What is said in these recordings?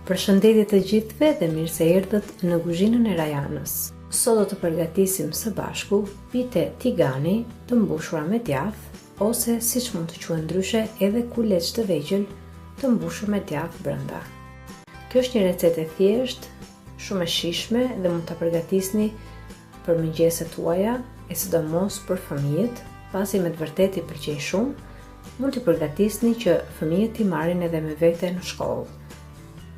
Përshëndetje të gjithëve dhe mirë se erdhët në kuzhinën e Rajanës. Sot do të përgatisim së bashku pite tigani të mbushura me djathë ose siç mund të quhen ndryshe edhe kuleç të vegjël të mbushur me djathë brenda. Kjo është një recetë e thjeshtë, shumë e shijshme dhe mund ta përgatisni për mëngjeset tuaja e sidomos për fëmijët, pasi me të vërtetë i pëlqejnë shumë, mund t'i përgatisni që fëmijët t'i marrin edhe me vete në shkollë.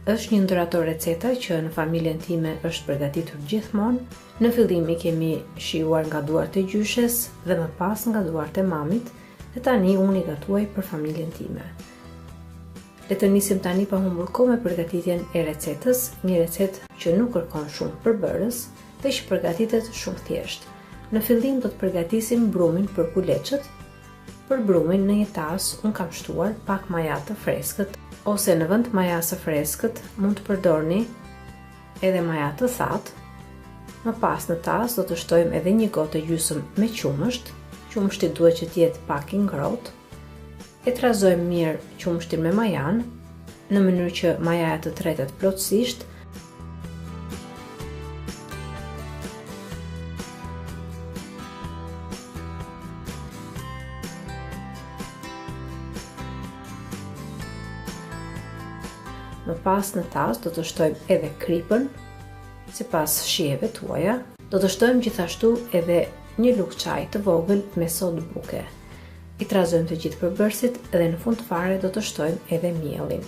Është një ndër ato receta që në familjen time është përgatitur gjithmonë. Në fillim i kemi shijuar nga duart e gjyshes dhe më pas nga duart e mamit dhe tani unë i gatuaj për familjen time. Le të nisim tani pa humbur kohë me përgatitjen e recetës, një recetë që nuk kërkon shumë përbërës dhe që përgatitet shumë thjesht. Në fillim do të përgatisim brumin për kuleçët. Për brumin në një tas unë kam shtuar pak maja të freskët ose në vend të majas së freskët mund të përdorni edhe maja të thatë. Më pas në tas do të shtojmë edhe një gotë e gjysmë me qumësht. Qumështi duhet që të jetë pak i ngrohtë. E trazojmë mirë qumështin me majanë, në mënyrë që majaja të tretet plotësisht. Më pas në tas do të shtojmë edhe kripën, sipas shijeve tuaja. Do të shtojmë gjithashtu edhe një lugë çaji të vogël me sodë buke. I trazojmë të gjithë përbërësit dhe në fund fare do të shtojmë edhe miellin.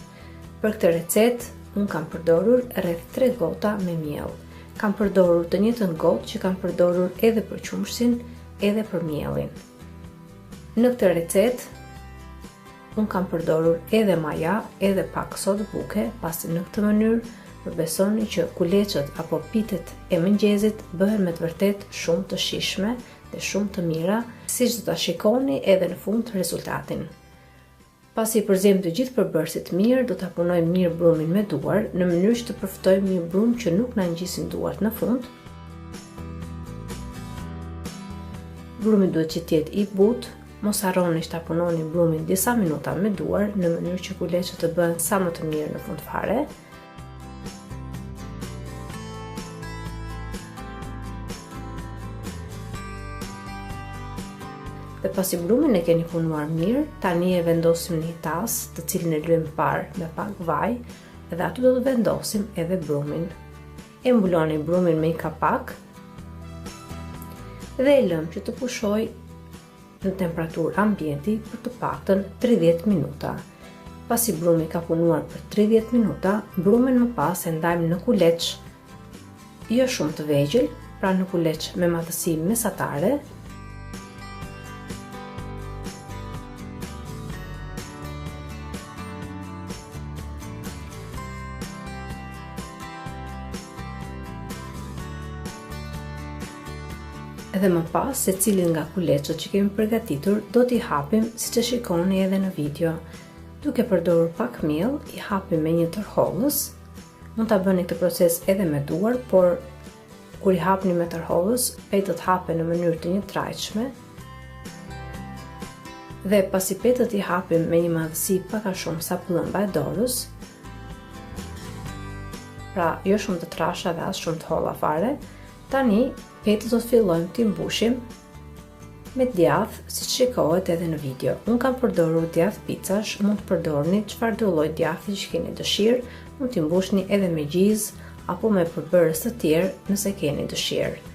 Për këtë recetë, unë kam përdorur rreth 3 gota me miell. Kam përdorur të njëjtën gotë që kam përdorur edhe për qumështin, edhe për miellin. Në këtë recetë, unë kam përdorur edhe maja, edhe pak sodë buke, pasi në këtë mënyrë më besoni që kuleçët apo pitet e mëngjezit bëhen me të vërtetë shumë të shijshme dhe shumë të mira, siç do ta shikoni edhe në fund rezultatin. Pasi i përziejmë të gjithë përbërësit mirë, do ta punojmë mirë brumin me duar, në mënyrë që të përfitojmë një brumë që nuk na ngjisin duart në fund. Brumi duhet që të jetë i butë, mos harroni që ta punoni brumin disa minuta me duar, në mënyrë që kuleçët të bëhen sa më të mirë në fund fare. Dhe pasi brumin e keni punuar mirë, tani e vendosim në një tas, të cilin e lyejmë parë me pak vaj, dhe aty do të vendosim edhe brumin. E mbuloni brumin me një kapak dhe e lëmë që të pushojë në temperaturë ambienti për të paktën 30 minuta. Pasi brumi ka punuar për 30 minuta, brumin më pas e ndajmë në kuleç jo shumë të vegjël, pra në kuleç me madhësi mesatare, Dhe më pas, secilin nga kuleçët që kemi përgatitur, do t'i hapim siç e shikoni edhe në video. Duke përdorur pak miell, i hapim me një tërhollës. Mund ta bëni këtë proces edhe me duar, por kur i hapni me tërhollës, petët hapen në mënyrë të njëtrajtshme. Dhe pasi petët i hapim me një madhësi pak a shumë sa pëllëmba e dorës, pra jo shumë të trasha dhe as shumë të holla fare, Tani, petët do të fillojmë t'i mbushim me djathë, siç shikohet edhe në video. Unë kam përdorur djathë picash, mund të përdorni çfarëdo lloj djathi që keni dëshirë, mund t'i mbushni edhe me gjizë apo me përbërës të tjerë nëse keni dëshirë.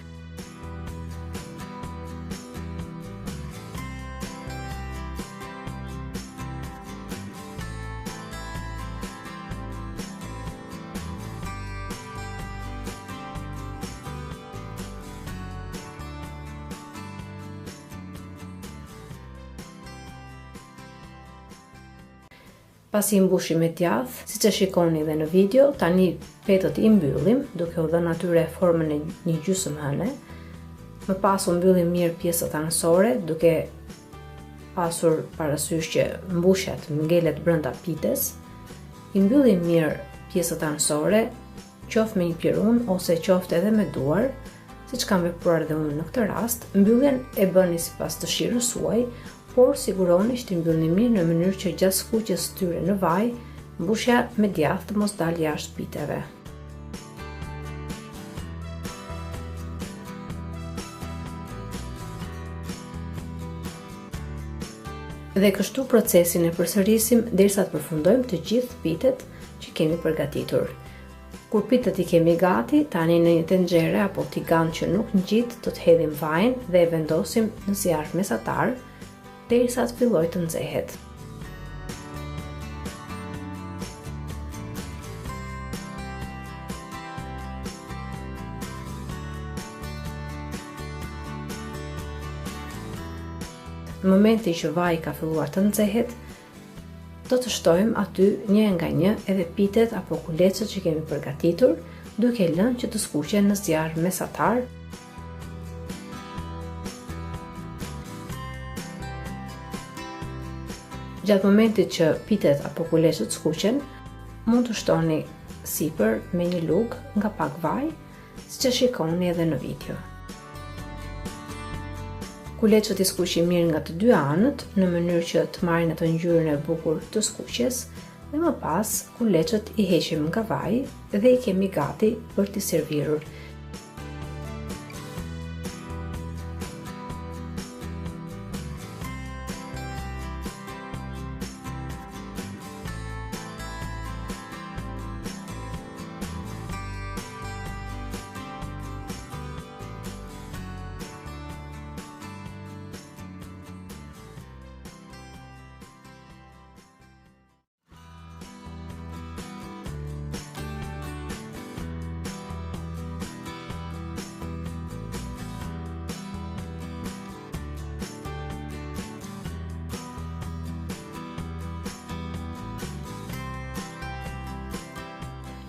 Pasi i mbushim me djathë, siç e shikoni dhe në video, tani petët i mbyllim, duke u dhënë atyre formën e një gjysmë hëne. Më pas u mbyllim mirë pjesët anësore, duke pasur parasysh që mbushja të ngelet brenda pites. I mbyllim mirë pjesët anësore, qoftë me një pirun ose qoftë edhe me duar, siç kam vepruar dhe unë në këtë rast, mbylljen e bëni sipas dëshirës suaj, por sigurohuni që t'i mbyllni mirë në mënyrë që gjatë skuqjes së tyre në vaj. mbushja me djathë të mos dalë jashtë piteve. Dhe kështu procesin e përsërisim derisa të përfundojmë të gjithë pitet që kemi përgatitur. Kur pitet i kemi gati, tani në një tenxhere apo tigan që nuk ngjit, do të hedhim vajin dhe e vendosim në zjarr mesatar derisa të fillojë të nxehet. Në momentin që vaji ka filluar të nxehet, do të shtojmë aty një nga një edhe pitet apo kuleçët që kemi përgatitur, duke lënë që të skuqen në zjarr mesatar. Gjatë momentit që pitet apo kuleçët skuqen, mund të shtoni sipër me një lugë nga pak vaj, siç e shikoni edhe në video. Kuleçët i skuqim mirë nga të dy anët, në mënyrë që të marrin atë ngjyrën e bukur të skuqjes, dhe më pas kuleçët i heqim nga vaji dhe i kemi gati për t'i servirur.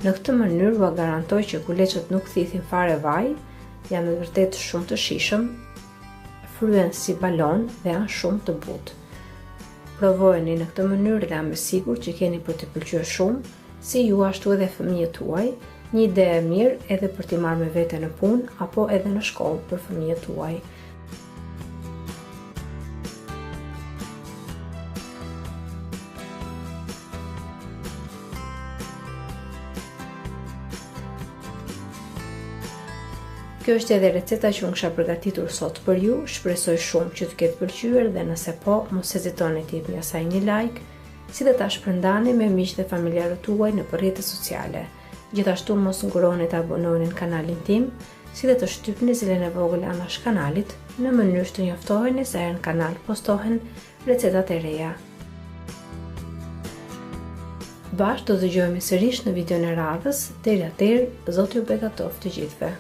Në këtë mënyrë ua garantoj që kuleçët nuk thithin fare vaj, janë me të vërtetë shumë të shijshëm, fryhen si balon dhe janë shumë të butë. Provojeni në këtë mënyrë dhe jam e sigurt që keni për t'ju pëlqyer shumë, si ju ashtu edhe fëmijët tuaj, një ide e mirë edhe për t'i marrë me vete në punë apo edhe në shkollë për fëmijët tuaj. Kjo është edhe receta që unë kisha përgatitur sot për ju. Shpresoj shumë që t'ju ketë pëlqyer dhe nëse po, mos hezitoni t'i jepni asaj një like, si dhe ta shpërndani me miqtë dhe familjarët tuaj nëpër rrjetet sociale. Gjithashtu mos nguroni të abonoheni në kanalin tim, si dhe të shtypni zilen e vogël anash kanalit, në mënyrë që të njoftoheni sa herë në kanal postohen recetat e reja. Bashkë do të dëgjohemi sërish në videon e radhës, deri atëherë, Zoti ju begatoftë të gjithëve.